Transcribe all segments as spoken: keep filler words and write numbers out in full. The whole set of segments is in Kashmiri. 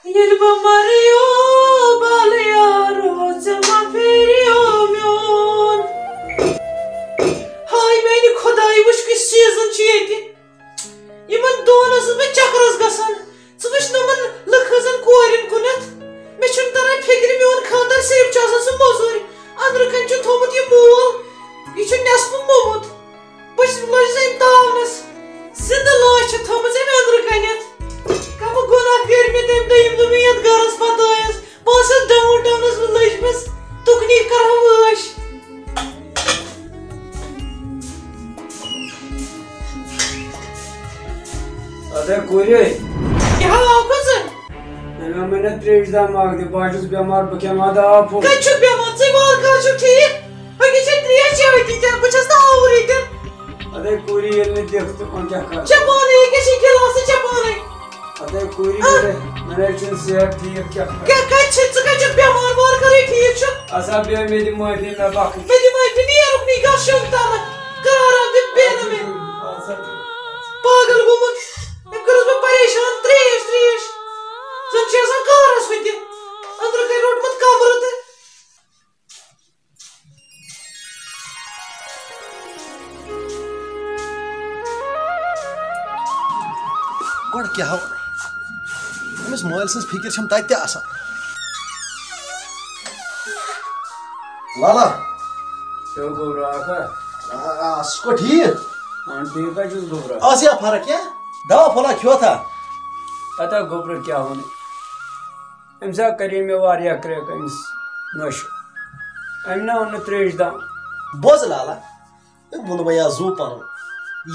ییٚلہِ بہٕ مَریو بالہٕ یارو، ژےٚ ما پھیریو میون؟ ہاے میٛانہِ خۄدایہِ، وٕچھ کُس سیٖزن چھُ ییٚتہِ۔ یِمن دۄن ٲسٕس بہٕ چکرس گژھان۔ ژٕ وٕچھ نہٕ یِمن لُکہٕ ہٕنٛزن کورٮ۪ن کُنتھ۔ مےٚ چھُنہٕ تران فِکرِ، میون خانٛدار صرف چھُ آسان سُہ موٚزوٗرۍ۔ أنٛدرٕ کنہِ چھُ تھوٚومُت یہِ مول۔ یہِ چھُ نٮ۪صفہٕ موٚمُت۔ بہٕ چھُس لٔجِس أمۍ تاونس۔ زِندٕ لاش چھِ تھٲومٕژ أمۍ أنٛدرٕ کنٮ۪تھ۔ کمہٕ گۄناہ کٔرۍ مےٚ تَمہِ دۄہ، ییٚمہِ دۄہ مےٚ یَتھ گرس پتہٕ آیس؟ بہٕ ٲسٕس ڈاوُن ٹاونس منٛز لٔجمٕژ، تُکنی کرہو ٲش۔ اَدے کورِ۔ کیٛاہ آو کھۄژُن؟ مےٚ ووٚن مےٚ نا ترٛیش دام اکھ دِ، بہٕ ہا چھُس بٮ۪مار، بہٕ کھٮ۪مہٕ ہا دوا پھوٚل۔ کَتہِ چھُکھ بٮ۪مار؟ ژٕ وار کر چھُکھ ٹھیٖک؟ أکِس چھےٚ ترٛیش چٮ۪وٕے تہِ تہِ، بہٕ چھَس نہٕ آورٕے تہِ۔ اَدے کورِ، ییٚلہِ نہٕ دِکھ تہٕ وۄنۍ کیٛاہ کَرٕ؟ چےٚ پانَے، أکِس چھِ گِلاسہٕ چےٚ پانَے۔ اَدے کورِ، آ۔ مےٚ نے، مےٚ نے چھُنہٕ صحت ٹھیٖک، کیٛاہ کَرٕ؟ کیٛاہ، کَتہِ چھِ؟ ژٕ کَتہِ چھُکھ بٮ۪مار وار کَرٕے ٹھیٖک چھُ؟ اَسا بیٚہہ، مےٚ دِ معٲفی، مےٚ بخٕش۔ مےٚ دِ معٲفی، نیرُکھ نہٕ یہِ گژھ شۄنٛگ تامَتھ۔ قرار آو تہِ بیٚہہ نہٕ مےٚ۔ اَدٕ سا۔ پاگل گوٚمُت۔ أمۍ کٔرٕس بہٕ پریشان، ترٛیش، ترٛیش۔ زَن چھِ آسان کارَس ہُہ تہِ۔ أنٛدرٕ کَنۍ روٚٹمُت کَمرٕ تہٕ۔ گۄڈٕ کیٛاہ وَنہٕ؟ أمِس مٲلۍ سٕنٛز فِکِر چھَم تَتہِ تہِ آسان۔ لالا۔ کیٛاہ گوٚو راکھا؟ آ، آ، سُہ گوٚو ٹھیٖک۔ اَہَن ٹھیٖک ہا چھُس گوٚبرا۔ ٲسیا فرق کینٛہہ؟ دوا پھوٚلہ کھیوتھا؟ ہتا گوٚبرا کیٛاہ وَنہٕ؟ أمۍ سا کَرے مےٚ واریاہ کرٛٮ۪کھ أمِس نوٚشہِ۔ أمۍ نہ اوٚن نہٕ ترٛیش دام۔ بوز لالا، أمۍ ووٚن وۄنۍ یہِ زُو پَنُن۔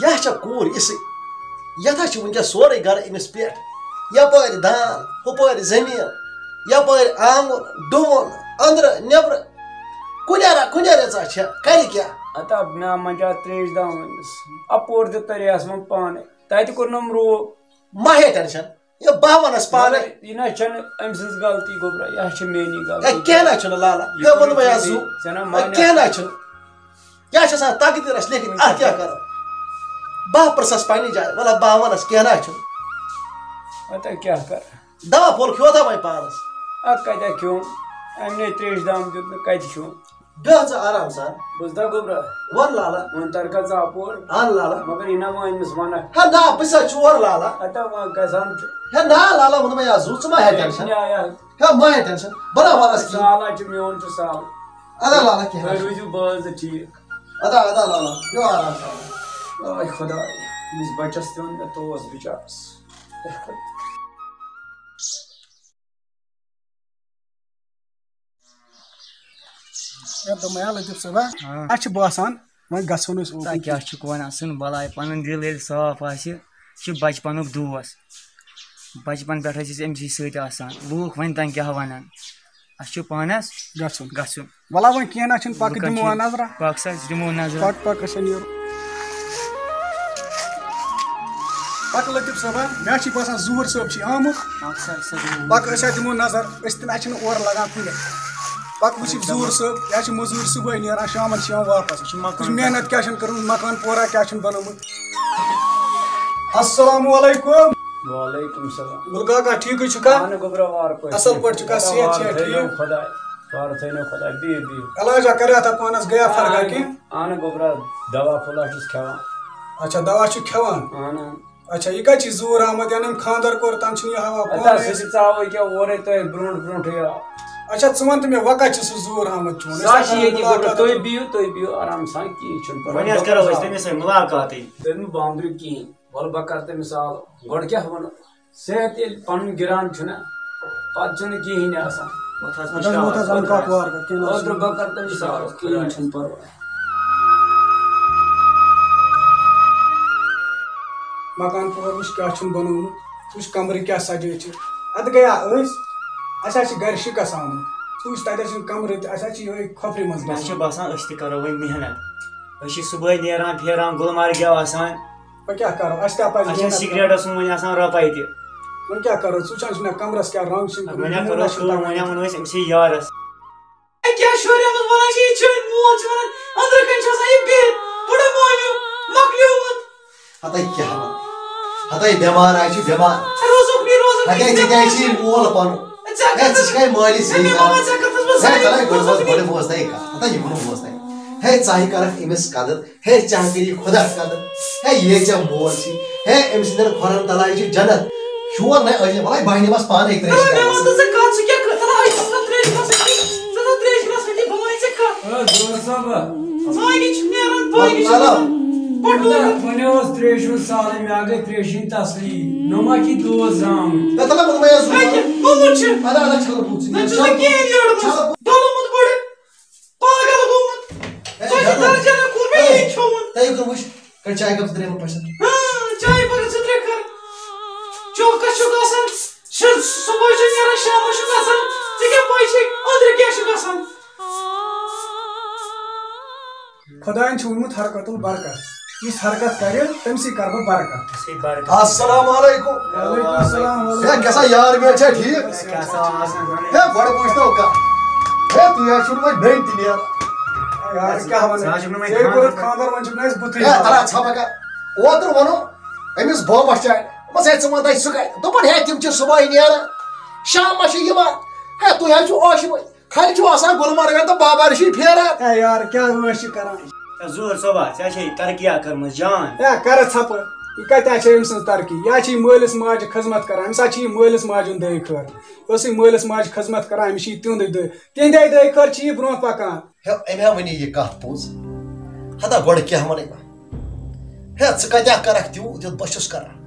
یہِ چھےٚ کوٗر یِژھٕے۔ یَتھ ہا چھُ وٕنکٮ۪س سورُے گَرٕ أمِس پٮ۪ٹھ۔ یَپٲرۍ دان، ہُپٲرۍ زٔمیٖن، یَپٲرۍ آنٛگُن، ڈُوُن، أنٛدرٕ، نٮ۪برٕ۔ کُنیٛارا، کُنیٛارا ژا چھےٚ، کَرِ کیٛاہ؟ ہتا مےٚ منٛجا ترٛیش دام أمِس۔ اَپور تہِ تَریس وۄنۍ پانَے۔ تَتہِ کوٚرنَم روب۔ مہ ہے ٹٮ۪نشَن۔ یہِ بہٕ وَنَس پانَے۔ مگر یہِ نہ چھَنہٕ أمۍ سٕنٛز غلطی، گوٚبرا، یہِ ہا چھِ میٛٲنی غلطی۔ ہے، کینٛہہ نہ چھُنہٕ لالا۔ یہِ ہے، ووٚن مےٚ کوٚر یہِ ژےٚ ژےٚ، ژےٚ نہ ہے، مانیٛا۔ کینٛہہ نہ چھُنہٕ۔ یہِ ہا چھِ آسان تقدیٖرَس لیکھِتھ، اَتھ کیٛاہ کَرو؟ بہٕ ہا پرٛژھَس پنٛنہِ جایہِ، وَلہٕ بہٕ ہا وَنَس، کینٛہہ نہ چھُنہٕ۔ اَدٕ کیٛاہ کَرٕ؟ دوا پھوٚل کھیوٚو تھا وۄنۍ پانَس؟ اَدٕ کَتہِ کھیوٚم؟ أمۍ نے ترٛیش دام دیُت نہٕ، کَتہِ کھیوٚم؟ بیٚہہ ژٕ آرام سان۔ بوز تھا گوٚبرا۔ وَن لالا۔ وۄنۍ تَر کھا ژٕ اَپور۔ اَن لالا۔ مگر یہِ نہ وۄنۍ أمِس وَنکھ۔ ہے نا، بہٕ سا چھُ اورٕ لالا۔ ہتا وۄنۍ گژھان چھُ۔ ہے نا لالا، ووٚنُم یا زُو، ژٕ ما ہے ٹٮ۪نشَن۔ یا، یا۔ ہے ما ہے ٹٮ۪نشَن۔ بَرابر آسہِ کِہیٖنۍ۔ سہلہ چھُ میون چھُ سہل۔ اَدا لالا کینٛہہ تُہۍ نہ چھُ۔ روٗزِو بٲژ ٹھیٖک۔ اَدا، اَدا لالا، بیٚہہ آرام سان۔ آے خۄداے، أمِس بَچَس تہِ اوٚن مےٚ توس بِچارَس۔ یَتھ دوٚپمَے ہا لطیف صٲبا، ہاں۔ اَسہِ چھِ باسان، وۄنۍ گژھو نہٕ أسۍ ژٕ اوکُن کیٛاہ کینٛہہ۔ چھُکھ وَنان؟ ژھٕن بَلاے، پَنُن دِل ییٚلہِ صاف آسہِ، یہِ چھُ بَچپَنُک دوس۔ بَچپَن پٮ۪ٹھ ٲسۍ أسۍ أمۍ سٕے سۭتۍ آسان۔ لوٗکھ وۄنۍ تام کیٛاہ وَنَن؟ اَسہِ چھُ پانَس گژھُن۔ گژھُن۔ وَلہٕ وۄنۍ کینٛہہ نہ چھُنہٕ، پَکہٕ لُکَن دِمو چھِ نظرا۔ پَکھ سا، أسۍ دِمو نظر۔ پَکھ، پَکھ أسۍ ہا نیرو۔ پَکہٕ لطیف صٲبا، مےٚ چھِ باسان ظہوٗر صٲب چھِ آمُت۔ پَکھ سا، أسۍ ہا دِمو پَکہٕ نظر۔ أسۍ ہا دِمو نظر، أسۍ تہِ نہ چھِنہٕ اورٕ لَگان کُنہِ۔ پَکہٕ وٕچھِو ظہوٗر صٲب، یہِ حظ چھِ مٔزوٗرۍ صُبحٲے نیران، شامَن چھِ یِوان واپَس۔ یہِ چھُ مَکان۔ کُس محنت کیٛاہ چھَنہٕ کٔرمٕژ، مَکان پورہ کیٛاہ چھُنہٕ بَنومُت۔ السلام علیکم۔ وعلیکم السلام۔ گُل کاکا، ٹھیٖکٕے چھُکھا؟ اہن گوٚبرا، وارٕ پٲٹھۍ۔ اَصٕل پٲٹھۍ چھُکھا؟ صحت چھا وارٕ تھٲینو ٹھیٖک؟ خۄداے، وارٕ تھٲینو خۄداے، بِہِو، بِہِو۔ علاجا کریاتھا پانَس، گٔیا فرقا اہن، کینٛہہ؟ اہن گوٚبرا، دوا پھوٚلہ چھُس کھٮ۪وان۔ اچھا، دوا چھُ کھٮ۪وان؟ اہن، اہن۔ اچھا، یہِ کَتہِ چھِ زوٗر آمُت؟ یعنی أمۍ خانٛدر کوٚر، تَنہٕ چھُنہٕ یہِ ہاوان اَتھ پانَے۔ ہا سُہ تہِ ژاو ییٚکیٛاہ اورَے تۄہہِ برونٛٹھ برونٛٹھٕے آو۔ اچھا، ژٕ وَن تہٕ مےٚ، وۄنۍ کَتہِ چھُ سُہ زوٗر آمُت چون؟ أسۍ سا کَرو چھِ ییٚتی مُلاقات۔ گۄڈٕ، تُہۍ بِہِو، تُہۍ بِہِو آرام سان، کِہیٖنۍ چھُنہٕ پَرواے۔ وۄنۍ حظ کَرو أسۍ تٔمِس سۭتۍ مُلاقاتٕے۔ تٔمۍ بامبریو کِہیٖنۍ۔ وَلہٕ بہٕ کَرٕ تٔمِس سوال۔ گۄڈٕ کیٛاہ وَنو؟ صحت ییٚلہِ پَنُن گِران چھُنہ، پَتہٕ چھُنہٕ کِہیٖنۍ آسان۔ وۄتھ حظ، اَدٕ حظ، وٕچھ وۄتھ حظ، کَتھ اَنہٕ کَتھ وارٕ کَتھ، کینٛہہ نہ حظ اوترٕ چھُنہٕ۔ بہٕ کَرٕ تٔمِس سوال، کِہیٖنۍ چھُنہٕ پَرواے۔ مکان پور وٕچھ کیٛاہ چھُن بنومُت، وٕچھ کمرٕ کیٛاہ سجٲوِتھ چھِ۔ اتھ گٔیا أسۍ، اسہِ حظ چھِ گرِ شِکس آمُت۔ ژٕ وٕچھ تتہِ حظ چھِنہٕ کمرٕ تہِ، اسہِ حظ چھِ یِہوٚے کھۄپرِ منٛز مےٚ حظ چھِ بسان۔ باسان أسۍ تہِ کرو وۄنۍ محنت۔ أسۍ چھِ صُبحٲے نیران پھیران گُلمرگہِ آسان۔ وۄنۍ کیٛاہ کرو، اسہِ تہِ پزِ اَسہِ چھِ محنت کرٕنۍ۔ سگریٹس منٛز وۄنۍ آسان رۄپے تہِ۔ وۄنۍ کیٛاہ کرو، ژٕ وٕچھان چھُکھ نہ کمرس کیٛاہ رنٛگ چھِ، وۄنۍ ہا کرو کٲم، وۄنۍ ہا وَنو أسۍ أمۍ سٕے یارس۔ ہے، کیٛاہ شُرٮ۪ن منٛز وَنان چھِ، یہِ چھٲنۍ مول چھِ وَنان، أنٛدرٕ کَنۍ چھُ آسان یہِ بِہِتھ، بُڈٕ مٲنِو، مۄکلیومُت۔ ہَتَے کیٛاہ وَنہٕ؟ ہَتَے بٮ۪مار آے چھِ بٮ۪مار۔ روزُکھ نہٕ، روزُکھ۔ اَدٕ ہے، ژےٚ تہِ ہے چھُے مول پَنُن۔ ژےٚ ہے، ژٕ چھَکھ ہے مٲلِس ہے، یی مےٚ مَما، کران۔ ژےٚ کٔرتھَس بہٕ ہے، سٲری ژٕ ہے گۄڈٕ بوز، گۄڈٕ بوز تَے کَتھ۔ ہَتہ یہِ وَنُن بوز تَے۔ ہے، ژٕ ہے کَرَکھ أمِس قدٕر۔ ہے، ژٕ ہا کٔرِو یہِ خۄدا قدٕر۔ ہے، یے ژےٚ مول چھُے۔ ہے، أمۍ سٕنٛدٮ۪ن کھۄرَن تَلہٕ ہَے چھِ جنت۔ شور نَے أجہِ، وَلَے بہٕ ہَنہِ بَس پانَے ترٛیش مےٚ وَن گِلاس۔ تہٕ ژٕ کَتھ چھِ کیٛاہ کَران؟ تَلہٕ أجہِ ژٕ ژٕ ترٛیش گِلاس أنۍ، ژٕ ژٕ ترٛیش گِلاس أنۍ، بہٕ وَنَے ژےٚ کَتھ۔ اے، زورٕ صٲبہ۔ زانہِ چھُ نیران، بٲگی چھُ مطلب؟ نیران۔ پَٹوٗرۍ۔ وۄنۍ اوس ترٛیشہِ ہُنٛد سہلٕے، مےٚ گٔے ترٛیشہِ ہٕنٛز تسلی۔ نہ ما چھِ دوس زامٕتۍ۔ ہے، تَلہٕ ووٚنمَے حظ۔ اَدٕ کیٛاہ؟ گوٚمُت چھُ۔ اَدٕ، اَدٕ، چھَلہٕ بوٗٹھ ژٕ نہ نیر۔ چھُ سُہ چھَلہٕ۔ کِہیٖنۍ یورٕ منٛز۔ چھَلہٕ۔ ڈوٚلمُت بوٚڑ۔ پاگل گوٚمُت۔ ہے، ژےٚ چھُ جنت۔ درجہ نہ کوٚر مےٚ ہے، یی کھیوٚمُت۔ تُہۍ کُن وٕچھ، کَتہِ چایہِ کپ زٕ ترٛےٚ یِمن پَژھٮ۪ن؟ ہاں، چایہِ پَکَن زٕ ترٛےٚ کَر۔ چوکَس چھُ گژھان، شُر صُبحٲے چھُ نیران، شامَس چھُ گژھان۔ ژےٚ کیٛاہ پَے چھے، أنٛدرٕ کیٛاہ چھُ گژھان؟ خۄدایَن چھُ ووٚنمُت حرکت البرکت، یُس حرکت کَرِ، تٔمۍ سٕے کَرٕ بہٕ برکت۔ سٕے برکت۔ السلام علیکم۔ وعلیکم السلام، وعلیکم ہے، کیٛاہ سا یار میٛٲنۍ چھا ٹھیٖک؟ کیٛاہ سا آسان وَنان؟ ہے، گۄڈٕ وٕچھ تو کَتھ۔ ہے، تُہۍ حظ چھُو نہٕ وۄنۍ بیٚنہِ تہِ نیران۔ یار، کیٛاہ وَنہٕ؟ ژٕ حظ چھُکھ نہٕ وۄنۍ ژےٚ کوٚرُتھ خانٛدر۔ خانٛدر، وۄنۍ چھُکھ نہٕ اَسہِ بُتھٕے ہے، یِوان۔ تَلہٕ حظ ژھۄپہٕ کَر۔ اوترٕ ووٚنُم أمِس بابَس چانہِ، دوٚپمَس، ہے، ژٕ وَن تَے سُہ کَتہِ؟ دوٚپُن، ہے، تِم چھِ صُبحٲے نیران، شامَس چھِ یِوان۔ ہے، تُہۍ حظ چھِو ٲشوٕنۍ۔ کھلہِ چھُ آسان گُلمرگن تہٕ بابا رشی پھیران۔ اے یار، کیٛاہ ٲش چھِ کران؟ اے ظہور صٲبا، ژےٚ چھے ترقی کٔرمٕژ جان۔ اے، کَرٕ ژھۄپہٕ۔ یہِ کَتہِ آسہِ أمۍ سٕنٛز ترقی؟ یہِ حظ چھِ یہِ مٲلِس ماجہِ خدمت کران، أمِس حظ چھِ یہِ مٲلِس ماجہِ ہُنٛد دٲے خٲر۔ یہِ ٲس یہِ مٲلِس ماجہِ خدمت کران، أمِس چھِ یہِ تِہُنٛدُے دٲے۔ تِہِنٛدے دٲے خٲر چھِ یہِ برٛونٛہہ پکان۔ ہے، أمۍ ہا وَنے یہِ کَتھ پوٚز۔ ہتا گۄڈٕ کیٛاہ وَنَے بہٕ؟ ہے، ژٕ کَتہِ کَرَکھ تیوٗت یُتھ بہٕ چھُس کران؟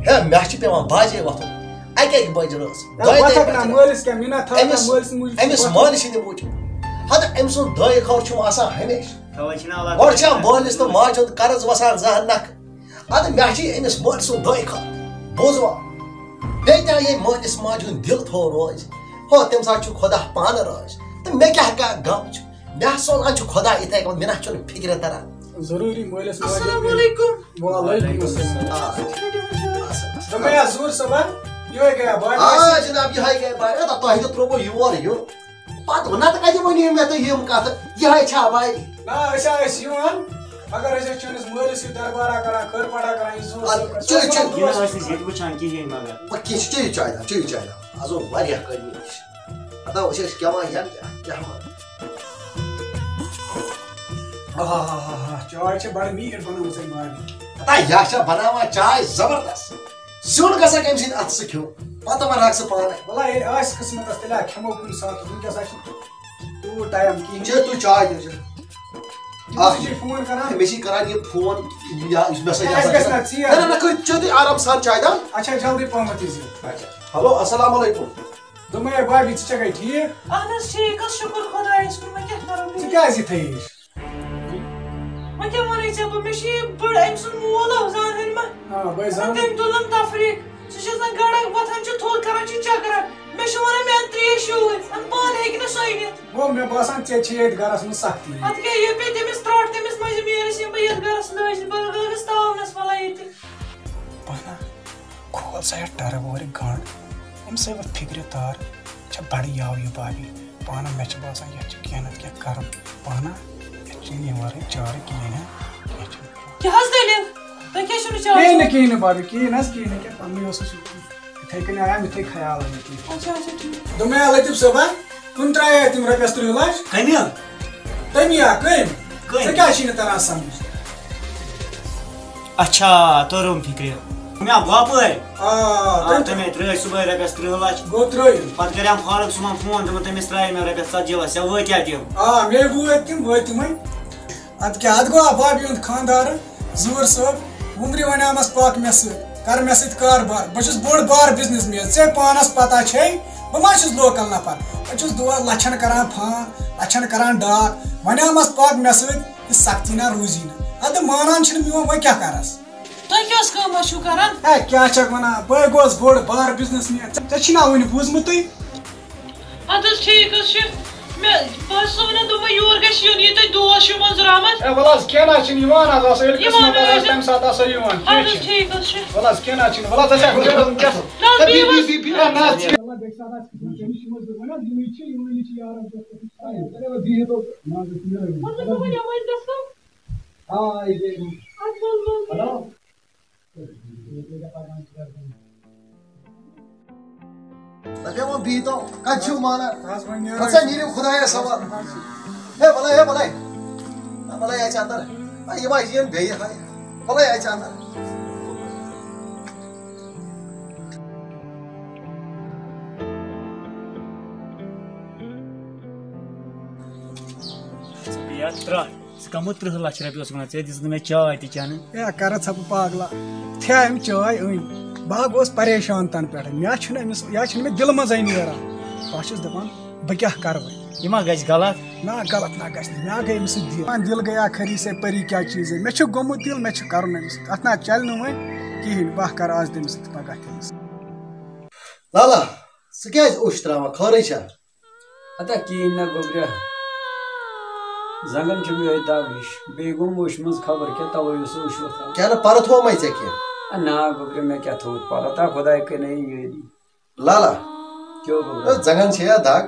ہے، مےٚ چھِ پٮ۪وان باجے وۄتھُن۔ اَکہِ اَکہِ بَجہِ رٲژ، ہے، دۄیہِ دۄیہِ وۄتھَکھ نا بَجہِ۔ مٲلِس کیٛاہ مِنت تھاوَکھ نا أمِس، مٲلِس موٗجوٗب أمِس وۄتھُن؟ مٲلِس ہِنٛدِ موٗجوٗب۔ ہَتہٕ أمۍ سُنٛد دٲے خٲر چھُم آسان ہمیشہِ۔ تَوَے چھِنہٕ اللہ گۄڈٕ چھا تعالیٰ مٲلِس تہٕ ماجہِ ہُنٛد قرض وَسان زَہَن نَکھٕ؟ اَدٕ مےٚ چھِ أمِس مٲلۍ سُنٛد دٲے خٲر۔ بوزوا؟ بیٚیہِ تہِ ییٚلہِ مٲلِس ماجہِ ہُنٛد دِل تھوٚو روزِ، ہو، تَمہِ ساتہٕ چھُ خۄدا پانہٕ رٲضۍ۔ تہٕ مےٚ کیٛاہ کانٛہہ غم چھُ؟ مےٚ ہسا ووٚن، اَتھ چھُ خۄدا یِتھَے کٔنۍ، مےٚ نہ چھُنہٕ فِکرِ تَران۔ ضروٗری مٲلِس ماجہِ السلام علیکم۔ وعلیکم السلام۔ آ، دوٚپمَے حظ ظہور صٲبا، یِہوٚے گٔیا بارِ آ، وَسہِ۔ جِناب، یِہوٚے گٔے بارِ۔ اَدٕ تۄہہِ تہِ ترٛووُ یور یُن۔ پَتہٕ نَتہٕ کَتہِ ؤنِو مےٚ تُہۍ یِم کَتھٕ؟ یِہوٚے چھا بارِ؟ نہ، أسۍ ہا ٲسۍ یِوان، مگر أسۍ ٲسۍ چٲنِس مٲلِس سۭتۍ دربارہ کران، خٲر پاٹھا کران، یہِ ظہور اَدٕ صٲب کَتہِ؟ چیٚیِو، سون چیٚیِو۔ دوس۔ یہِ نہ ٲسۍ نہٕ ییٚتہِ وٕچھان کِہیٖنۍ مگر۔ وۄنۍ کینٛہہ چھُ، چیٚیِو چاے دام، چیٚیِو چاے دام۔ آز گوٚو واریاہ کٲلۍ یِم أسۍ۔ ہتا أسۍ ٲسۍ کھٮ۪وان یَکجاہ، کیٛاہ وَنہٕ؟ آہا، چاے چھِ بڑٕ میٖٹھ بنٲومٕژ أمۍ بابی۔ ہتا یہِ چھا بناوان چاے زبردست۔ سیُن گژھکھ أمۍ سٕنٛدِ اَتھٕ سۭتۍ کھیوٚن، پَتہٕ وَنہٕ ہاکھ ژٕ پانَے۔ وَلہ ییٚلہِ آسہِ قٕسمَتَس، تیٚلہِ ہا کھٮ۪مو کُنہِ ساتہٕ، وٕنکٮ۪س ہا چھُ تیوٗت ٹایم کِہیٖنۍ۔ چے تُہۍ چاے تہِ چے۔ تٔمِس اَکھ چھِ فون کران۔ مےٚ چھِ کران یہِ فون، یا یُس مےٚ سۭتۍ ہے، اَسہِ آسان گژھِ چھِ۔ نہ ژیر۔ نہ، نہ، نہ، کٔرِو، چیٚیِو تُہۍ آرام سان چاے دام۔ اچھا، جلدی پہمتھ یی زِ۔ اچھا۔ ہیلو، السلام علیکم۔ دوٚپمَے، ہے بابی، ژٕ چھَکھَے ٹھیٖک؟ اہن حظ، ٹھیٖک حظ، شُکُر خۄدایَس کُن، وۄنۍ کیٛاہ کَرو ژٕ بیٚیہِ؟ کیٛازِ یِتھَے ہِش؟ وۄنۍ کیٛاہ وَنَے ژےٚ بہٕ، مےٚ چھِ یہِ بٔڑ أمۍ سُنٛد مول اَکھ زانہٕ ہٲنۍ ما؟ آ، بہٕ ہے زانہٕ۔ تٔمۍ تُلُن تفریٖق۔ سُہ چھُ آسان گڑا وۄتھان چھُ تھوٚد کران چھُ چکرا۔ مےٚ چھُ وَنان مےٚ اَن ترٛیش یوٗرۍ، اَن پانہٕ ہیٚکہِ نہٕ سۄ أنِتھ۔ گوٚو مےٚ باسان ژےٚ چھے ییٚتہِ گرس منٛز سختی۔ اَدٕ کیٛاہ یہِ پیٚیہِ تٔمِس ترٛٹھ، تٔمِس مٔنٛزۍ میٖرِس یِم بہٕ یَتھ گرس لٲج، بہٕ لٲگٕس تاونس وَلا ییٚتہِ۔ پانہ کھول سا یَتھ ٹرٕپ وورِ گنٛڈ، أمِس ہے وۄتھ فِکرِ تار۔ چھےٚ بڑٕ یاو یہِ بابی۔ پانہ مےٚ چھُ باسان یَتھ چھُ کینٛہہ نتہٕ کینٛہہ کرُن۔ پانہ یَتھ چھُنہٕ یہِ ورٲے چارٕ کِہیٖنۍ ہا، کینٛہہ چھُنہٕ۔ کیٛاہ حظ دٔلیٖل؟ تۄہہِ کیٛاہ چھُو نہٕ چاے کِہیٖنۍ نہٕ، چیوٚمُت؟ کِہیٖنۍ نہٕ بابی، کِہیٖنۍ نہ حظ، کِہیٖنۍ نہٕ، کینٛہہ پَننُے اوسُس یہِ، یِتھَے کٔنۍ آیو مےٚ یِتھَے خیال وۄنۍ کینٛہہ۔ اچھا، اچھا، ٹھیٖک۔ دوٚپمَے، آ، لطیف صٲبا، کُن ترٛایے تِم رۄپیَس تٕرٛہ لَچھ؟ کَمہِ؟ تَمی ہا، کٔمۍ؟ کٔمۍ؟ ژےٚ کیٛازِ چھی نہٕ تَران سَمٕجھ؟ اچھا، توٚرُم فِکرِ۔ مےٚ گوٚو پٲرۍ۔ آ، آ، تٔمۍ تَمے ترٛٲے صُبحٲے رۄپیَس تٕرٛہ لَچھ۔ گوٚو ترٛٲیِم۔ پَتہٕ کَریٛام فاروق صٲبَن فون، دوٚپُن، تٔمِس ترٛایے مےٚ رۄپیَس ژَتجی لَچھ، ژےٚ وٲتۍ یا تِم؟ آ، مےٚ وٲتۍ تِم، وٲتۍ تِمَے۔ اَدٕ کیٛاہ، اَتھ گوٚو بابی ہُنٛد خانٛدار، ظہوٗر صٲب، وُمرِ وَنیٛامَس پَکھ مےٚ سۭتۍ، کَر مےٚ سۭتۍ کاربار۔ بہٕ چھُس بوٚڑ بار بِزنِس مین، ژےٚ پانَس پَتہ چھے، بہٕ ما چھُس لوکَل نفر۔ بہٕ چھُس دۄہَس لَچھَن کَران فون، لَچھَن کَران ڈاک۔ وَنیٛامَس پَکھ مےٚ سۭتۍ، یہِ سختی نہ روٗزی نہٕ۔ اَدٕ مانان چھِنہٕ میون، وۄنۍ کیٛاہ کَرَس؟ تُہۍ کیٛاہ حظ کٲمہ چھِو کَران؟ ہے، کیٛاہ چھَکھ وَنان؟ بہٕ ہے گوس بوٚڑ بار بِزنِس مین۔ ژےٚ، ژےٚ چھِنا وُنہِ بوٗزمُتُے؟ اَدٕ حظ، ٹھیٖک حظ چھُ۔ مےٚ، بہٕ حظ چھَسو وَنان، دوٚپمَے، یور گژھِ یُن، ییٚتہِ تۄہہِ دوس چھِو منظوٗر احمد۔ ہے، وَلہٕ حظ، کینٛہہ نہ حظ چھُنہٕ، یِوان حظ آسو، ییٚلہِ یِوان قٕسمت حظ آسہِ، آسہِ۔ تَمہِ ساتہٕ آسو یِوان۔ اَدٕ کینٛہہ حظ، چھُنہٕ۔ ٹھیٖک حظ چھُ۔ وَلہٕ حظ، کینٛہہ نہ حظ چھُنہٕ۔ وَلہٕ حظ، ژٕ چھَکھ وٕنکٮ۪س۔ نہ حظ، بِہِو حظ۔ بِہِو، بِہِو، بِہِو، نہ حظ، ژٕ۔ مطلب، بہٕ وَنہٕ یَپٲرۍ گژھو۔ آ، یہِ گٔے۔ اَدٕ وَلہٕ، وَلہٕ۔ ہیلو۔ دَپے وۄنۍ بِہتو، کَتہِ چھِو مانان؟ بہٕ حظ وۄنۍ نیرٕ۔ ہسا نیٖرِو خۄدایَس حوالہٕ۔ ہے، بَلَے، ہے، بَلَے۔ ہے، بَلَے، اَژِ اَندَر۔ ہے، یِم حظ یِن بیٚیہِ۔ ہے، بَلَے، اَژِ اَندَر۔ ژٕ بیٚیہِ اَتھ ترٛٹھ۔ ژٕ کَمو تٕرٛہ لَچھ رۄپیہِ اوسُکھ وَنان؟ ژےٚ دِژٕتھ نہٕ مےٚ چاے تہِ چٮ۪نہٕ۔ ہے، کَرٕ ژھا بہٕ پاگلا۔ ژےٚ أمۍ چاے أنۍ۔ بہٕ ہا گوس پریشان تَنہٕ پٮ۪ٹھٕ۔ مےٚ ہا چھُنہٕ أمِس، یہِ ہا چھُنہٕ مےٚ دِلہٕ منٛزَے نیران۔ بہٕ ہا چھُس دَپان، بہٕ کیٛاہ کَرٕ وۄنۍ؟ یہِ ما گژھِ غلط؟ نہ، غلط نہ گژھِ نہٕ۔ مےٚ ہا گٔے أمِس سۭتۍ دِل۔ دِل گٔیا خٲری سے پری کیا چیٖز ہے۔ مےٚ چھُ گوٚمُت دِل، مےٚ چھُ کَرُن أمِس سۭتۍ۔ اَتھ نہ چَلہِ نہٕ وۄنۍ کِہیٖنۍ۔ بہٕ ہا کَرٕ آز تٔمِس سۭتۍ پَگاہ تٔمِس۔ لالا، ژٕ کیٛازِ اوٚش ترٛاوان؟ خٲرٕے چھا؟ ہتا کِہیٖنۍ نہ گوٚبریا۔ زنٛگن چھُم یِہوٚے دَگ ہِش۔ بیٚیہِ گوٚم اوٚش منٛز خبر کیٛاہ، تَوَے اوسُس اوٚش وۄتھان۔ کیٛاہ نہٕ پَرٕ تھوٚومَے ژےٚ کینٛہہ؟ اَ، نا گوٚبریا، مےٚ کیٛاہ تھوٚوُتھ پَرٕ؟ ہتا خۄداے کَرِ یٲری۔ لالا، کیٛاہ گوٚبریا؟ ہے، زنٛگن چھے یا دَگ؟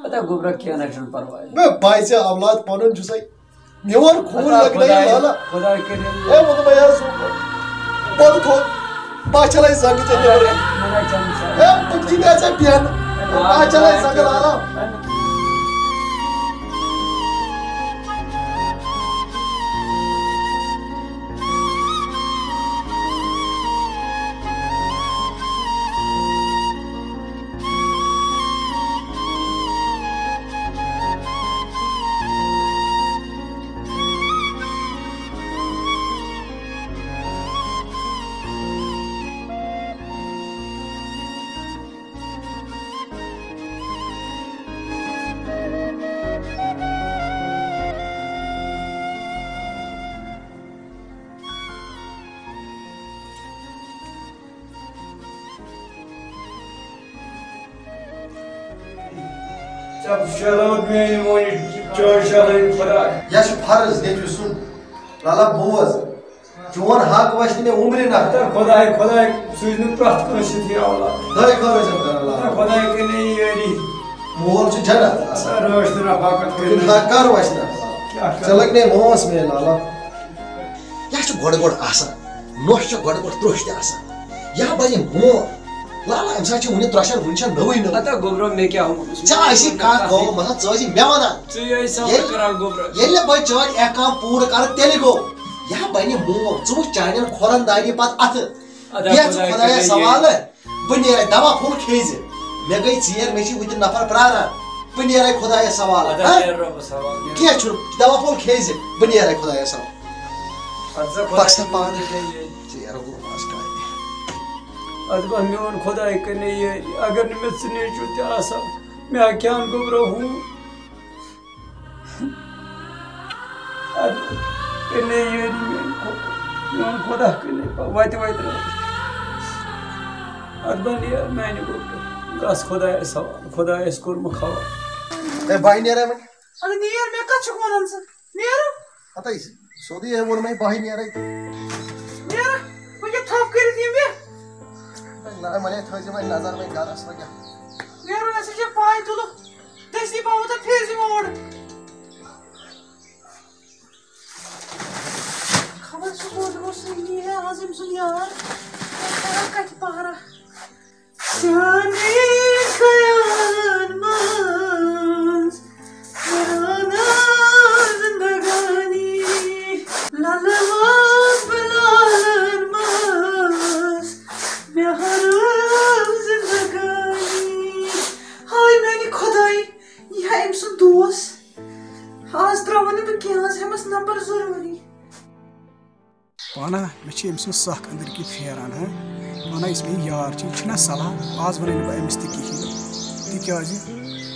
ہتا گوٚبریا، کینٛہہ نہ چھُنہٕ پَرواے۔ مےٚ باسے اولاد پَنُن چھُسَے۔ میون خوٗن ہتا لگنٲیِو خۄداے، لالا۔ خۄداے کٔرِنۍ۔ اے ووٚنُم ہے حظ، بہٕ تھوٚو، بہٕ چلے زنٛگہٕ ژےٚ نیٚبرٕ۔ منہ چم سا۔ اے بہٕ دِمے ژےٚ بیٚہنہٕ۔ بہٕ چلے زنٛگہٕ لالا۔ ژےٚ شیرنٲوتھ میٛانہِ مٲلۍ چٲنۍ شیرنٲوِتھ خۄداے۔ یہِ چھُ فرض نیٚچوِ سُنٛد۔ لالا بوز، چون حق وَسہِ نہٕ مےٚ عُمرِ نہ۔ تہٕ خۄداے، خۄداے سوٗزِ نہٕ پرٛٮ۪تھ کٲنٛسہِ سۭتۍ یہِ اولاد۔ دۄیہِ خٲرٕ چھَم کران لالا۔ تہٕ خۄداے کٔرِنۍ یٲری۔ مول چھُ جنت آسان۔ تہٕ رٲچھ تہٕ رفاقت کٔرِنۍ۔ حق کر وَسہِ نہ۔ کیٛاہ کرٕ؟ ژےٚ لَگہِ نے وٲنٛس میٛٲنۍ لالا۔ یہِ چھُ گۄڈٕ گۄڈٕ آسان۔ نوٚش چھِ گۄڈٕ گۄڈٕ ترٛوٚش تہِ آسان۔ یا بَنہِ مول۔ لالا، أمۍ ساتہٕ چھِ وُنہِ ترٛوشَن، وُنہِ چھےٚ نٔوٕے نٔو۔ ہتا گوٚبرو، مےٚ کیٛاہ ووٚنُس؟ ژےٚ آسی کانٛہہ گوٚو، مطلب، ژٕ ٲسی مےٚ وَنان۔ ژٕ یہِ ٲسۍ سوال ییٚلہِ، کران، گوٚبرو۔ ییٚلہِ نہٕ بہٕ چٲنۍ احکام پوٗرٕ کَرٕ، تیٚلہِ گوٚو۔ یا بَنہِ مول، ژٕ وٕچھ چانٮ۪ن کھۄرَن داری پَتہٕ اَتھٕ۔ ادا بیٚہہ ژٕ خۄداے خۄدایَس کٔرِنۍ حوالہٕ۔ بہٕ نیرے دوا پھوٚل کھیٚیہِ زِ۔ مےٚ گٔے ژیر، مےٚ چھِ وٕنہِ نفر پراران۔ بہٕ نیرے خۄدایَس حوالہٕ۔ ادا ہہ؟ خیر رۄبَس حوالہٕ۔ کینٛہہ چھُنہٕ، دوا پھوٚل کھیٚیہِ زِ۔ بہٕ نیرے خۄدایَس حوالہٕ۔ اَدٕ سا خۄداے پَکھ سا پانہٕ۔ کٔرِنۍ۔ ژیر گوٚو آز کالہِ۔ اَدٕ گوٚو میون خۄداے کٔرِنۍ یٲری۔ اگر نہٕ مےٚ ژٕ نیٚچوٗ تہِ آسہٕ ہا، مےٚ ہا کھیٚہَن گوٚبرو ہوٗن۔ اَدٕ کٔرِنۍ یٲری میٛانہِ خۄداے، میون خۄدا کٔرِنۍ پَتہٕ وَتہِ وَتہِ رٲچھ۔ اَدٕ بَنہِ یہِ میٛانہِ گوٚبرو۔ گژھ خۄدایَس حوالہٕ، خۄدایَس کوٚرمُت حوالہٕ۔ ہے، بہٕ نیرے وۄنۍ۔ اَدٕ نیر، مےٚ کَتھ چھُکھ وَنان ژٕ؟ نیر۔ ہَتَے، سیوٚدُے ہے ووٚن مےٚ، بہٕ ہَے نیرَے۔ نیر، وۄنۍ کیٛاہ تھَپھ کٔرِتھ یِم مےٚ؟ نہ، وۄنۍ ہے تھٲیزِ وۄنۍ نظر وۄنۍ گَرَس وۄنۍ کیٛاہ۔ نیر، وۄنۍ ہسا چھےٚ پاے تُلُکھ، دٔستی پَہمَتھ پھِر زِ مےٚ اورٕ۔ خبر سُہ کوٚت گوٚو، سُہ یی ہے آز أمۍ سُنٛد یار۔ وۄنۍ کَرو کَتہِ پَہرا؟ سیانہِ خیالن منٛز کرانہ زندگانی۔ للہٕ واتہٕ بلالن منٛز مےٚ ہرٲو زندگانی۔ ہاے میانہِ خۄدایہِ، یہِ ہا أمۍ سُنٛد دوس۔ آز ترٛاوَن نہٕ بہٕ کینٛہہ، آز ہٮ۪مَس نمبر ضروٗری۔ پانا، مےٚ چھِ أمۍ سٕنٛز سَکھ أنٛدٕرۍ کِنۍ پھیران، ہا؟ پانا، یُس مےٚ یہِ یار چھِ، یہِ چھُنہ صلاح، آز وَنَے نہٕ بہٕ أمِس تہِ کِہیٖنۍ، تِکیٛازِ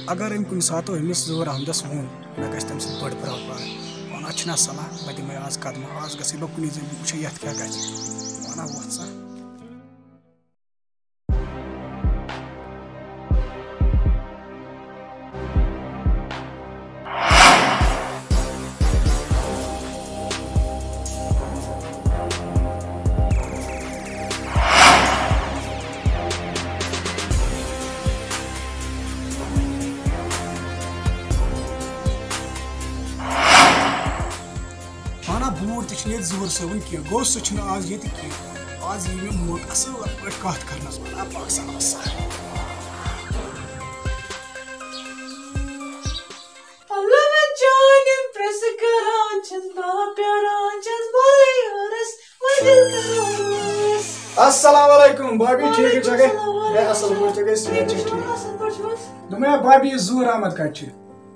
اگر أمۍ کُنہِ ساتہٕ أمِس زٲر احمدَس ووٚن، مےٚ گژھِ تٔمۍ سۭتۍ بٔڑ پرٛابلم۔ پانا، چھُنہ صلاح، بہٕ دِمَے آز قدمہ، آز گژھَے بہٕ کُنی زٔنۍ، بہٕ وٕچھَے یَتھ کیٛاہ گژھِ۔ پانا، وۄتھ سا۔ پانا، بوٗٹھ تہِ چھُنہٕ ییٚتہِ ظہوٗر صٲبُن کینٛہہ، گوٚو سُہ چھُنہٕ آز ییٚتہِ کینٛہہ۔ آز یی مےٚ موقعہٕ اَصٕل پٲٹھۍ کَتھ کَرنَس، وَنان پاکستان وَسان۔ السلام علیکم بابی، ٹھیٖک چھا؟ وعلیکم السلام۔ ہے، اصل پٲٹھۍ، ژٕ گٔے صحت چھا ٹھیٖک؟ اصل پٲٹھۍ چھِو حظ؟ دوٚپمَے، بابی، یہِ ظہور احمد کَتہِ چھُ؟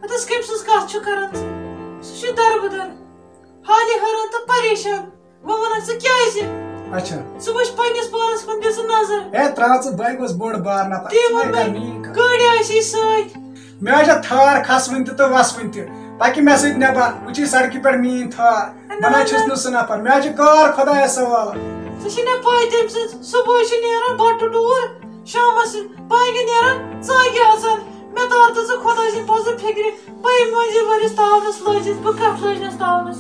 ہتس کٔمۍ سٕنٛز کتھ چھُ کران ژٕ؟ سُہ چھُ دربٕدر، حالہِ حٲران تہٕ پریشان۔ وۄنۍ وَنان ژٕ کیٛازِ؟ اچھا۔ ژٕ وٕچھ پننِس پانس کُن، دِ ژٕ نظر۔ ہے، ترٛاو ژٕ، بہٕ گوٚژھ بوٚڑ بار نفر، ژٕ مہ کر میٛٲنۍ کتھ۔ گٲڑۍ آسی سۭتۍ۔ مےٚ حظ چھےٚ تھار کھسوٕنۍ تہِ تہٕ وسوٕنۍ تہِ۔ پکہِ مےٚ سۭتۍ نٮ۪بر، وٕچھی سڑکہِ پٮ۪ٹھ میٛٲنۍ تھار۔ نہ، بہٕ نہ نہ۔ چھُس نہٕ سُہ نفر، مےٚ حظ چھِ کار خۄدایس حوالہٕ۔ ژےٚ چھے نہ پاے تٔمۍ سٕنٛز؟ صُبحٲے چھِ نیران بَٹہٕ ٹوٗر، شامَس چھِ بانگہِ نیران، ژاگہِ اژان۔ مےٚ تار تہٕ ژٕ خۄداے سٕنٛدِ فضلہٕ فِکرِ، بہٕ یِمہٕ مٔنٛزۍ ؤرِس تاونَس لٔجِس، بہٕ کَتھ لٔجنَس تاونَس؟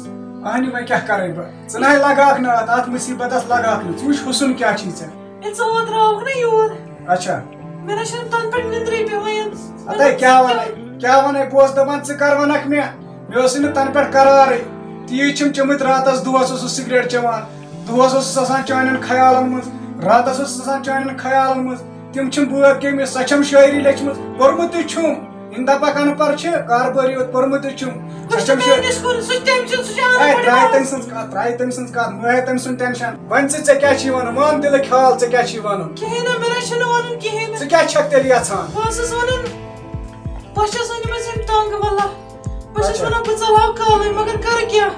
اہنہِ، وۄنۍ کیٛاہ کَرَے بہٕ؟ ژٕ نہ ہے لگاکھ نہٕ اَتھ، اَتھ مُصیٖبتَس لگاکھ نہٕ۔ ژٕ وٕچھ حُسُن کیٛاہ چھی ژےٚ۔ ییٚلہِ ژٕ اوترٕ آوُکھ نہ یور، اچھا۔ مےٚ نہ چھُنہٕ تَنہٕ پٮ۪ٹھ نِندرٕے بیٚہوان۔ اَدٕ کیٛاہ وَنَے، کیٛاہ وَنَے؟ بہٕ اوسُس دَپان، ژٕ کَر وَنَکھ مےٚ؟ مےٚ اوسُے نہٕ تَنہٕ پٮ۪ٹھ قرارٕے۔ تیٖتۍ چھِم چٔمٕتۍ راتَس، دۄہَس اوسُس سِگریٹ چٮ۪وان۔ دۄہَس اوسُس آسان چانٮ۪ن خیالَن منٛز، راتَس اوسُس آسان چانٮ۪ن خیالَن منٛز۔ تِم چھِم بٲتھ گٔمٕتۍ، سۄ چھَم شٲعری لیٚچھمٕژ، پوٚرمُتُے چھُم۔ یِم دَپَکھ اَن پَڑھ چھِ، کاربٲری یوت، پوٚرمُتُے چھُم۔ سۄ بہٕ چھَم چھَس شٲعری۔ تٔمِس کُن، سُہ چھُ تٔمۍ سُنٛد، سُہ چھُ اَن ہے، پَڑھ ترٛایہِ ماس۔ تٔمۍ سٕنٛز کَتھ، ترٛایہِ تٔمۍ سٕنٛز کَتھ، مہٕ ہے تٔمۍ سُنٛد ٹٮ۪نشَن۔ وۄنۍ ژٕ، ژےٚ کیٛاہ چھُے وَنُن؟ وَن دِلٕکۍ حال، ژےٚ کیٛاہ چھُے وَنُن؟ کِہیٖنۍ نہٕ، مےٚ نہ چھُنہٕ وَنُن کِہیٖنۍ نہٕ۔ ژٕ کیٛاہ چھَکھ تیٚلہِ یَژھان؟ بہٕ ٲسٕس وَنان، بہٕ چھَس وۄنۍ یِمَن سۭتۍ تنٛگ، واللہ۔ بہٕ چھَس اچھا۔ وَنان، بہٕ ژَلہٕ ہاو کالٕے، مگر کَرٕ کیٛاہ؟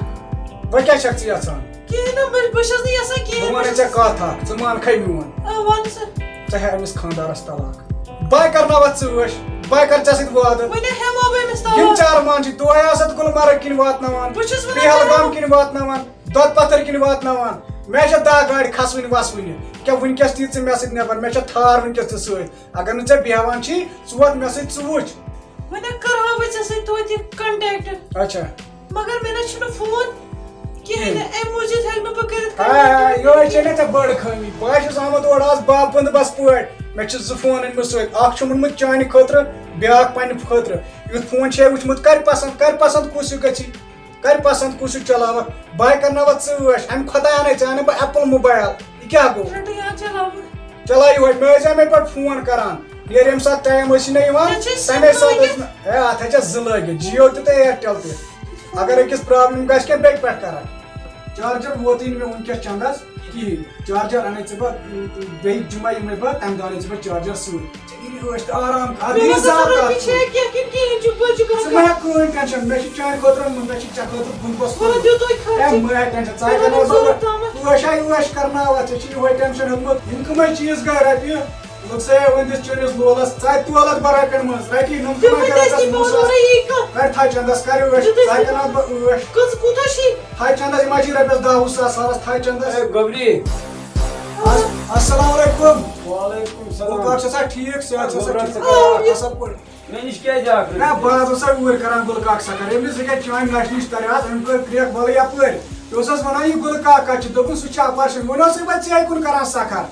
وۄنۍ کیٛاہ چھَکھ ژٕ یَژھان؟ کِہیٖنۍ نہٕ، بہٕ، بہٕ چھَس نہٕ یَژھان کِہیٖنۍ۔ بہٕ وَنَے ژےٚ کَتھ اَکھ، ژٕ مان کھَے میون۔ آ، وَن ژٕ۔ ژٕ ہےٚ أمِس خانٛدارَس طلاق۔ بہٕ کَرناوَتھ ژٕ عٲش، بہٕ کَرٕ ژےٚ سۭتۍ وادٕ۔ وۄنۍ ہٮ۪مو بہٕ أمِس یِم طلاق۔ چار مان چھِ، دۄہَے آسَتھ گُلمرگ کِنۍ واتناوان، بہٕ چھَس وَنان پہلگام کِنۍ واتناوان، دۄد پَتھٕر کِنۍ واتناوان۔ مےٚ چھےٚ دَہ گاڑِ کھَسوٕنۍ وَسوٕنہِ۔ کیٛاہ وٕنۍکٮ۪س تہِ یہِ ژٕ مےٚ سۭتۍ نٮ۪بَر؟ مےٚ چھےٚ تھار وٕنۍکٮ۪س ژےٚ سۭتۍ۔ اگر نہٕ ژےٚ بیٚہوان چھی، ژٕ ووت مےٚ سۭتۍ، ژٕ وٕچھ۔ وۄنۍ ہا کرہو بہٕ ژےٚ سۭتۍ توتہِ contact۔ اچھا۔ مگر مےٚ نہ چھُنہٕ فون کِہیٖنۍ نہٕ، اَمہِ موٗجوٗب ہٮ۪کہٕ نہٕ بہٕ کٔرِتھ ہاے، contact۔ ہاے، یِہوٚے چھےٚ نہ ژےٚ بٔڑ خٲمی۔ بہٕ ہا چھُس آمُت اورٕ آز باپُنٛد بس پٲٹھۍ۔ مےٚ چھِ زٕ فون أنۍمٕتۍ سۭتۍ۔ اکھ چھُم اوٚنمُت چانہِ خٲطرٕ، بیٛاکھ پننہِ خٲطرٕ۔ یُتھ فون چھے وٕچھمُت، کر پسنٛد، کر پسنٛد کُس ہیوٗ گژھی۔ کر پسنٛد کُس ہیوٗ چلاوکھ۔ بہٕ ہا کرناوتھ ژٕ عٲش۔ امہِ کھۄتہٕ انے ژےٚ، انہٕ بہٕ Apple موبایل۔ یہِ کیٛاہ گوٚو؟ رٹہٕ یاد چلاوٕ۔ چلاو یِہوٚے، مےٚ ٲسۍ زِ مےٚ پٮ۪ٹھ فون کران۔ ییٚلہِ ییٚمہِ ساتہٕ ٹایم ٲسی نہ یِوان، مےٚ چھِ تَمے ساتہٕ ٲسۍ مےٚ، ہے، اَتھ ہے چھےٚ زٕ لٲگِتھ، Jio تہِ تہٕ Airtel تہِ۔ اگر أکِس problem گژھِ کینٛہہ، بیٚکہِ پٮ۪ٹھ کران۔ Charger ووتُے نہٕ مےٚ وٕنکٮ۪س چندس کِہیٖنۍ۔ Charger اَنے ژےٚ بہٕ، بیٚیہِ جمعہ یِمَے بہٕ، تَمہِ دۄہ اَنے ژےٚ بہٕ charger سۭتۍ۔ ژےٚ یی نہٕ عٲش تہٕ آرام کَتھ، مےٚ یی دوٚپ، زیادٕ ژٕ کَتھ۔ چھےٚ کینٛہہ کِنہٕ کِہیٖنۍ چھُ، بہٕ چھُ ژٕ مہ ہیٚکھ کٕہٕنۍ tension، مےٚ چھِ چانہِ خٲطرٕ، مےٚ چھِ ژےٚ خٲطرٕ بۄن کۄس وۄنۍ کٲم۔ دیُت تۄہہِ خرچہِ۔ ہے، مہ ہیٚکھ tension، ژٕ ہاے مےٚ کرناوَتھ ضوٚرَتھ تامَتھ۔ عٲش ہاے عٲش کرناوَتھ، ژےٚ چھُے یِہوٚے tension ہیوٚتمُت۔ یِم کٕمَے چیٖز گٔے رۄپیہِ؟ لوٚگ سا ہے وۄنۍ دِس چٲنِس لولَس، ژٕ ہاے تولَتھ بَرٲے پٮ۪ٹھ منٛز، رَٹی نُم تِم کٕمَے کٔرۍ گٔے اَسہِ رۄپیَس وُہ ساس۔ مولوی یہِ کَتھ؟ رَٹہِ تھاے چَندَس، کَر عٲش، دیُت ژٕ ہاے اَسہِ کرناوَتھ بہٕ عٲش۔ کٔژ کوٗتاہ چھِ؟ تھاے چَندَس، یِم ہا چھِ رۄپیَس دَہ وُہ ساس سالَس، تھاے چَندَس۔ اے گوٚبری۔ اَس-، السلام علیکم۔ وعلیکم السلام۔ گُلہٕ کاک چھا سا ٹھیٖک؟ صحت چھا سا گوٚبرا، ٹھیٖک؟ ژٕ کَر اَصٕل پٲٹھۍ۔ مےٚ نِش کیٛازِ آکھ؟ نہ، بہٕ حظ اوسَے اوٗرۍ کران گُلہٕ کاک سَکر۔ ییٚمہِ وِزِ ژٕ کیٛاہ چٲنۍ نَشہِ نِش تَرِ آز، أمۍ کٔر کرٛیکھ بَلہٕ یَپٲرۍ۔ یہِ اوس حظ وَنان، یہِ گُلہٕ کاک کَتہِ چھُ؟ دوٚپُن، سُہ چھُ اَپٲرۍ چھُ۔ وۄنۍ اوسُے بہٕ ژےٚ کُن کران سَکر۔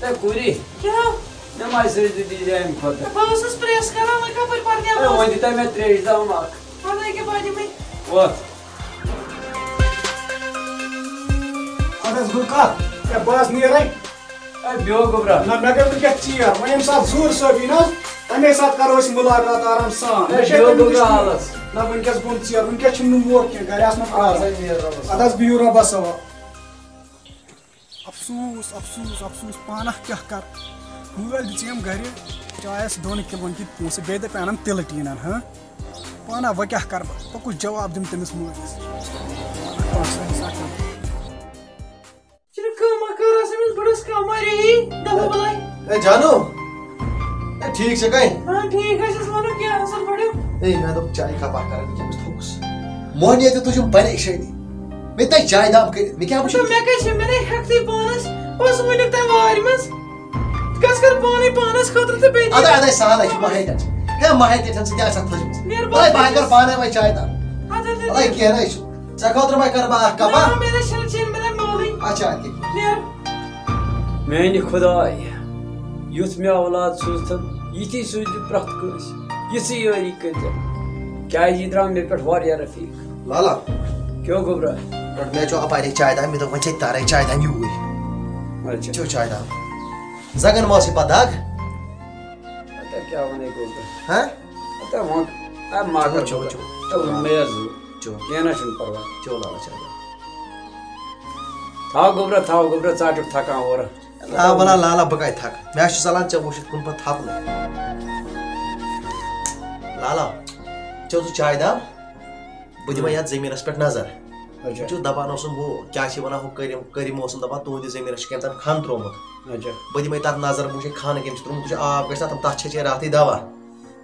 ہے کوٗری، کیٛاہ؟ مےٚ ما آسہِ رٔٹِتھ یہِ جایہِ اَمہِ خٲطرٕ؟ بہٕ ٲسٕس press کران، وۄنۍ کَپٲرۍ پَرناوٕ ہے، بہٕ؟ وۄنۍ دِ تَے مےٚ ترٛیش دام اَکھ۔ وَلہٕ ییٚکیٛاہ بہٕ دِمَے۔ وَتھ۔ اَدٕ حظ گُلہٕ کاک، ہے بہٕ حظ نیرَے۔ اے، بیٚہو گوٚبرا۔ نہ، مےٚ گٔے وٕنکیٚس ژیر۔ وۄنۍ ییٚمہِ ساتہٕ ظہوٗر صٲب یی نہ حظ، تَمے ساتہٕ کَرو أسۍ مُلاقات آرام سان۔ اے، مےٚ چھےٚ بیٚہو تٔمِس گوٚبرا نِش، حالَس۔ نہ، وٕنکیٚس گوٚو ژیر، وٕنکیٚس چھُنہٕ مےٚ موقعہٕ کینٛہہ، گَرِ آسہٕ نہٕ آ، پرٛاران۔ سا بِہِو رۄبَس حوالہٕ۔ اَدٕ حظ بِہِو رۄبَس حوالہٕ۔ افسوٗس، افسوٗس، افسوٗس، پانہ کیٛاہ کَرٕ؟ مٲلۍ دِژ أمۍ گَرِ چایَس دۄن کِلوَن کِتھ پونٛسہٕ، بیٚیہِ دَپہِ اَنَن تِلہٕ ٹیٖنَن، ہاں؟ پانہ وۄنۍ کیٛاہ کَرٕ بہٕ؟ بہٕ کُس جواب دِمہٕ تٔمِس مٲلِس؟ چھُنہٕ کانٛہہ مۄکھ کَران، أمِس بٕڑَس کانٛہہ مَرِ یی، دَپہٕ بہٕ لَے۔ اے جانو، اے ٹھیٖک چھےٚ کَے؟ آ، ٹھیٖک حظ چھَس، وَنو کیٛاہ اَصٕل پٲٹھۍ؟ اے، مےٚ دوٚپ چایہِ کَپ اَکھ کَرَن ییٚمِس تھوٚکُس۔ موہنی تہِ تُجُم پریشٲنی۔ مےٚ تَے چایہِ دام کٔرِتھ، مےٚ کیٛاہ وٕچھُن؟ مطلب، مےٚ کَتہِ چھِ، مےٚ نَے ہٮ۪کتھٕے پانَس، اوس وٕنیُک تام وارِ منٛز۔ گژھ کَر پانَے پانَس خٲطرٕ تہٕ بیٚیہِ اَدٕ، اَدٕ، سہل ہے چھُ، مَہ ہے tension۔ ہے، مَہ ہے tension، ژٕ تہِ آسَکھ تھٔجمٕژ۔ مےٚ وَلَے، بہٕ ہا کَرٕ پانَے وۄنۍ چایہِ دام۔ اَدٕ، اَدٕ، وَلَے، کینٛہہ نَے چھُ۔ ژےٚ خٲطرٕ وۄنۍ کَرٕ بہٕ اَکھ کَپا۔ نہ، مےٚ نَے چھَنہٕ چیٚنۍ، مےٚ نَے مٲلٕے۔ اچھا، اَدٕ کیٛاہ؟ نیر۔ میٛانہِ خۄدایہِ، یُتھ مےٚ اولاد سوٗزتھَن، یِتھی سوٗزِ پرٛٮ۪تھ کٲنٛسہِ۔ یِژھٕے یٲری کٔرۍزٮ۪م۔ کیٛازِ یہِ درٛاو مےٚ پٮ۪ٹھ واریاہ رفیٖق۔ لالا۔ کیٛاہ گوٚبرا؟ رَٹ، مےٚ چھُ اَپارے چاے دام، مےٚ دوٚپ وۄنۍ ژےٚ تہِ تارے چاے دام یوٗرۍ۔ اچھا۔ چیٚو چاے دام۔ زنٛگن ما ٲسٕے پتہٕ دگ؟ اَدٕ کیٛاہ وَنَے گوٚبرا؟ ہہ؟ اَدٕ وۄنۍ، اَدٕ ما چیٚو، کر چیٚو، گوٚبرا؟ چیٚو، اَدٕ چیٚو۔ مےٚ حظ چیٚو۔ کینٛہہ نہ چھُنہٕ پرواے۔ چیٚو لالا چاے دام۔ تھاو گوٚبرا، تھاو گوٚبرا، ژٕ ہا چھُکھ تھکان اورٕ۔ آ وَلا لالا، بہٕ کَتہِ تھَکہٕ؟ مےٚ چھُ ژَلان ژےٚ وٕچھِتھ کُنہِ پَتہٕ تھَکُن۔ لالا، چیٚو ژٕ چاے داب؟ بہٕ دِمَے یَتھ زٔمیٖنَس پٮ۪ٹھ نظر۔ اچھا۔ بہٕ چھُس دَپان اوسُم، بہٕ کیٛاہ چھِ وَنان، ہُہ کٔرِم، کٔرِم اوسُم دَپان، تُہٕنٛدِ زٔمیٖنَس چھُ کینٛژھن کھَن ترٛوومُت۔ اچھا۔ بہٕ دِمَے تَتھ نظر، بہٕ وٕچھے کھَن کٔمۍ چھِ ترٛوومُت، بہٕ چھُس آب گژھِ تَتھ، تَتھ چھَچے راتھٕے دَوا۔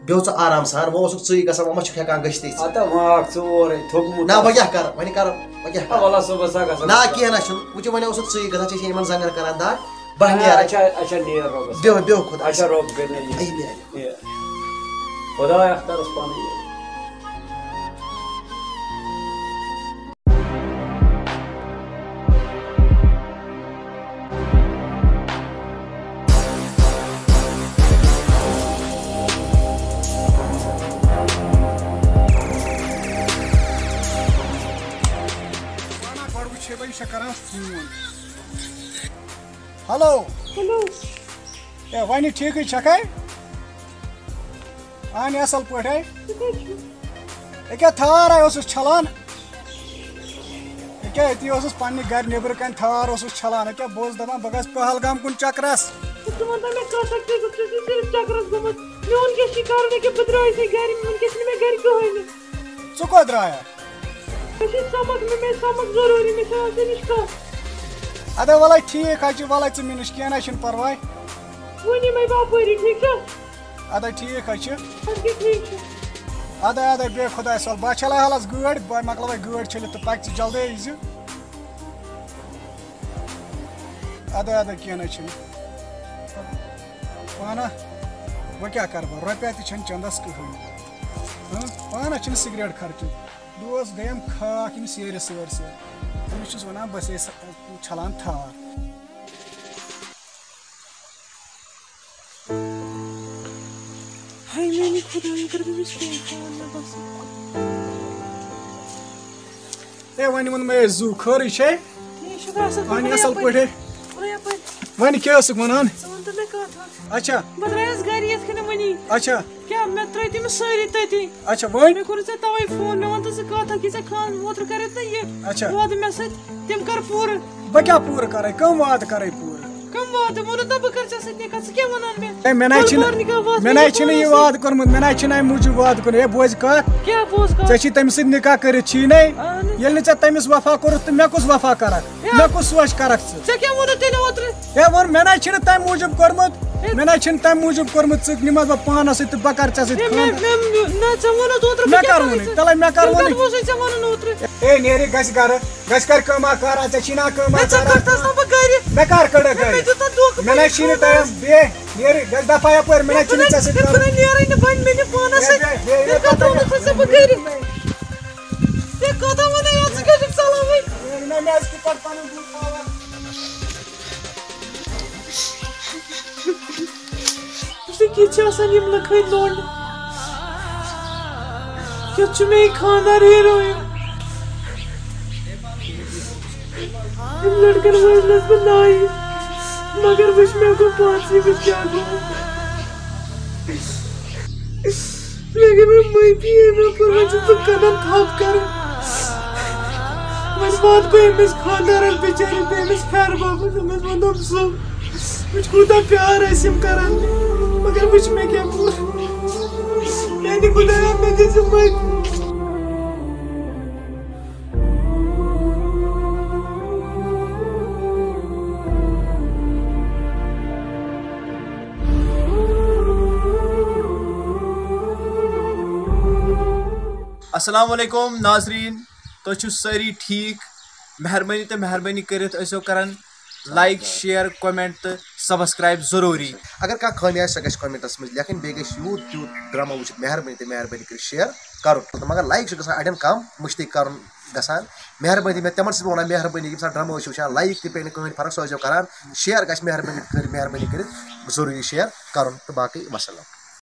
بیٚہو ژٕ آرام سان، وۄنۍ اوسُکھ ژٕے گژھان، وۄنۍ ما چھُکھ ہٮ۪کان گٔژھتھٕے ژٕ؟ ہتا وۄنۍ آکھ ژٕ اورَے، تھوٚکمُت نہ، آسہِ۔ وۄنۍ کیٛاہ کَرٕ، وۄنۍ کَرٕ، وۄنۍ کیٛاہ آ، کَرٕ؟ وَلہٕ سا، بہٕ سا گژھٕ نہ، کینٛہہ نہ چھُنہٕ، وٕچھ، وۄنۍ اوسُکھ ژٕے گژھان، ژےٚ چھے یِمَن زنٛگَن کَران دَگ، بہٕ آ، نیرٕ۔ اچھا، اچھا، نیر رۄبَس۔ بیٚہو، بیٚہو خۄدایَس۔ اچھا، رۄب کٔرِنَے یہِ۔ اے، بیٚہہ۔ یہِ۔ خۄداے اخترَس پَنٕنۍ یہِ۔ وَنان گۄڈٕ وٕچھے بہٕ، یہِ چھا کران فون۔ ہیلو۔ ہیلو۔ اے، وَنہِ ٹھیٖکٕے چھَکھَے؟ اَہَنہِ اَصٕل پٲٹھۍ۔ ژٕ کَتہِ چھُکھ؟ ییٚکیٛاہ تھار ہاے اوسُس چھَلان۔ ییٚکیٛاہ أتی اوسُس پنٛنہِ گَرِ نیٚبرٕ کَنہِ تھار اوسُس چھَلان۔ ییٚکیٛاہ بہٕ اوسُس دَپان بہٕ گژھٕ پہلگام کُن چَکرَس۔ ژٕ وَن تہٕ مےٚ کَتھ اَکھ، ژٕ چھُکھ صرف چَکرَس گوٚمُت۔ میون کیٛاہ چھُے کَرُن؟ ییٚکیٛاہ بہٕ درٛایَس ہے گَرِ، وٕنۍکٮ۪س چھُنہٕ مےٚ گَرِ کٕہٕنۍ نہٕ۔ ژٕ کوٚت درٛایَکھ؟ مےٚ چھِ سَمَکھ، مےٚ، مےٚ چھِ سَمَکھ ضروٗری، مےٚ چھِ آسان ژےٚ نِش کَتھ۔ اَدٕ وَلَے ٹھیٖک حظ چھِ، وَلَے ژٕ مےٚ نِش، کینٛہہ نہ چھُنہٕ پَرواے۔ وۄنۍ یِمَے بہٕ اَپٲری، ٹھیٖک چھا؟ اَدٕ ٹھیٖک حظ چھِ۔ اَدٕ کیٛاہ ٹھیٖک چھُ؟ اَدٕ، اَدٕ بیٚہہ خۄدایَس حوالہٕ، بہٕ چھَلے حالَس گٲڑۍ، بہٕ مۄکلاوَے گٲڑۍ چھٔلِتھ تہٕ پَکہِ ژٕ جلدی ییٖزِ۔ اَدٕ، اَدٕ کینٛہہ نہ چھُنہٕ۔ پانہ، وۄنۍ کیٛاہ کَرٕ بہٕ؟ رۄپیہِ تہِ چھَنہٕ چَندَس کٕہٕنۍ۔ ہہ؟ پانَس چھِنہٕ سِگریٹ خرچہِ۔ دوس گٔیم خاک أمِس ییٚرِ سٲرسٕے۔ أمِس چھُس وَنان بہٕ چھُسَے چھَلان تھار۔ ہاے میٛانہِ خۄدایہِ، کٔرۍ مےٚ أمِس کیٚنٛہہ فون مےٚ باسان۔ ہے، وۄنۍ ووٚن مےٚ زُو خٲرٕے چھے؟ ٹھیٖک چھُ باسان، وۄنۍ بہٕ اَصٕل یَپٲرۍ۔ پٲٹھۍ۔ بہٕ یَپٲرۍ۔ وۄنۍ کیٛاہ ٲسٕکھ وَنان؟ ژٕ وَن تہٕ مےٚ کَتھ اَکھ۔ اچھا۔ بہٕ درٛایَس گَرِ یِتھ کٔنۍ وٕنی۔ اچھا۔ کیٛاہ مےٚ ترٛٲے تٔمِس سٲری تٔتی۔ اچھا، وۄنۍ؟ مےٚ کوٚرُے ژےٚ تَوَے فون، مےٚ وَن تہٕ ژٕ کَتھ اَکھ، یہِ ژےٚ خان اوترٕ کَرے تہٕ یہِ اچھا۔ وعدٕ مےٚ سۭتۍ، تِم کَر پوٗرٕ۔ بہٕ کیٛاہ پوٗرٕ کَرَے؟ کٕم وعدٕ کَرَے پوٗرٕ؟ کم وعدٕ؟ ووٚنُتھ نا بہٕ کرٕ ژےٚ سۭتۍ نکاح، ژٕ کیٛاہ وَنان مےٚ؟ ہے، مےٚ نہ حظ چھِنہٕ، بولبار نکاح واتھ مےٚ نہ حظ چھِنہٕ یہِ پانَس وعدٕ کوٚرمُت، مےٚ نہ حظ چھِنہٕ اَمہِ موٗجوٗب وعدٕ کوٚرمُت۔ ہے، بوزِ کَتھ، کیٛاہ بوز کَتھ؟ ژےٚ چھی تٔمِس سۭتۍ نکاح کٔرِتھ، چھی نے؟ اہن۔ ییٚلہِ نہٕ ژےٚ تٔمِس وفا کوٚرُتھ تہٕ مےٚ کُس وفا کَرَکھ؟ ہے۔ مےٚ کُس سونٛچ کَرَکھ ژٕ؟ ژےٚ کیٛاہ ووٚنُتھ تیٚلہِ اوترٕ؟ ہے، ووٚن، مےٚ نہ حظ چھِنہٕ تَمہِ موٗجوٗب کوٚرمُت، ہے۔ مےٚ نہ حظ چھِنہٕ تَمہِ موٗجوٗب کوٚرمُت، ژٕ نِمَتھ بہٕ پانَس سۭتۍ تہٕ بہٕ کَرٕ ژےٚ سۭتۍ ہے، مےٚ، خانٛدر۔ مےٚ، نہ، ژےٚ ووٚنُتھ اوترٕ، مےٚ بہٕ کیٛاہ کَر کَرٕ ووٚنُے؟ ژےٚ سۭتۍ؟ تَلَے مےٚ کَر تیٚلہِ ووٚنُے؟ کَتہِ اوسُے ژےٚ وَنُن اوترٕ؟ ہے، نیرِ گژھِ گَرٕ۔ گژھِ کَرِ کٲم اَکھ کار، ژےٚ چھی نا کٲم ہے، اَکھ ژےٚ کار؟ کٔڑتھَس نا بہٕ گَرِ۔ مےٚ کَر کٔڑٕکھ ہے، گَرِ؟ مےٚ دیُت نا دھوکہٕ مےٚ نہ پنٛنِس چھِنہٕ ٹایم، پانَس۔ بیٚہہ، نیرِ، گژھِ دَفا یَپٲرۍ، مےٚ نہ ہے، چھِنہٕ بہٕ ژےٚ نہ، سۭتۍ بہٕ کَرُن۔ نہ نیرَے نہٕ وۄنۍ مےٚ نہِ پانَس ہے، سۭتۍ۔ بیٚہہ، بیٚہہ، مےٚ بیٚہہ، کَتھ پَتہٕ ووٚنُتھ ژےٚ بہٕ گَرِ؟ ہے، کَتھ ووٚنُے یَتھ ژٕ کیٛازِ چھُکھ ژَلان وۄنۍ؟ ہے، نہ، مےٚ حظ کِتھ پٲٹھۍ پَنُن بوٗٹ پاوَر؟ وٕچھ تہٕ کِتھ چھِ آسان یِم لُکھ ہٕنٛدۍ لونڈٕ۔ کیُتھ چھُ مےٚ یہِ خانٛدار ہیٖرویِن۔ یِم لٔڑکَن وٲجنَس بہٕ نایہِ، مگر وٕچھ مےٚ گوٚو پانسٕے، وٕچھ کیٛاہ گوٚو۔ مےٚ گٔے مےٚ معٲفی، مےٚ کوٚر وۄنۍ چھُس بہٕ کَنَن تھَپھ کَران۔ وۄنۍ واتہٕ بہٕ أمِس خانٛدارَس بِچٲرِس، بیٚیہِ أمِس خیر بابَس، أمِس وَنہٕ بہٕ سُہ۔ وٕچھ کوٗتاہ پیار ٲسۍ یِم کَران، مگر وٕچھ مےٚ کیٛاہ کوٚر۔ میٛانہِ خۄدایا، مےٚ دِ ژٕ معٲفی۔ السلام علیکم ناظرین، تُہۍ چھِو سٲری ٹھیٖک؟ مہربٲنی تہٕ مہربٲنی کٔرِتھ ٲسۍزیو کران like، share، comment تہٕ subscribe ضروٗری۔ اگر کانٛہہ خٲمی آسہِ، سۄ گژھِ commentس منٛز لیکھٕنۍ، بیٚیہِ گژھِ یوٗت تیوٗت drama وٕچھِتھ مہربٲنی تہٕ مہربٲنی کٔرِتھ share کرُن۔ تہٕ مگر like چھُ گژھان اَڑٮ۪ن کم، مٔشتٕے کرُن گژھان۔ مہربٲنی، مےٚ تِمن سۭتۍ ووٚن مہربٲنی، ییٚمہِ ساتہٕ drama ٲسِو وٕچھان، like تہِ پیٚیہِ نہٕ کٕہٕنۍ فرق، سُہ ٲسۍزیو کران، share گژھِ مہربٲنی کٔرِتھ، مہربٲنی کٔرِتھ ضروٗری share کرُن۔ تہٕ باقٕے وسلام۔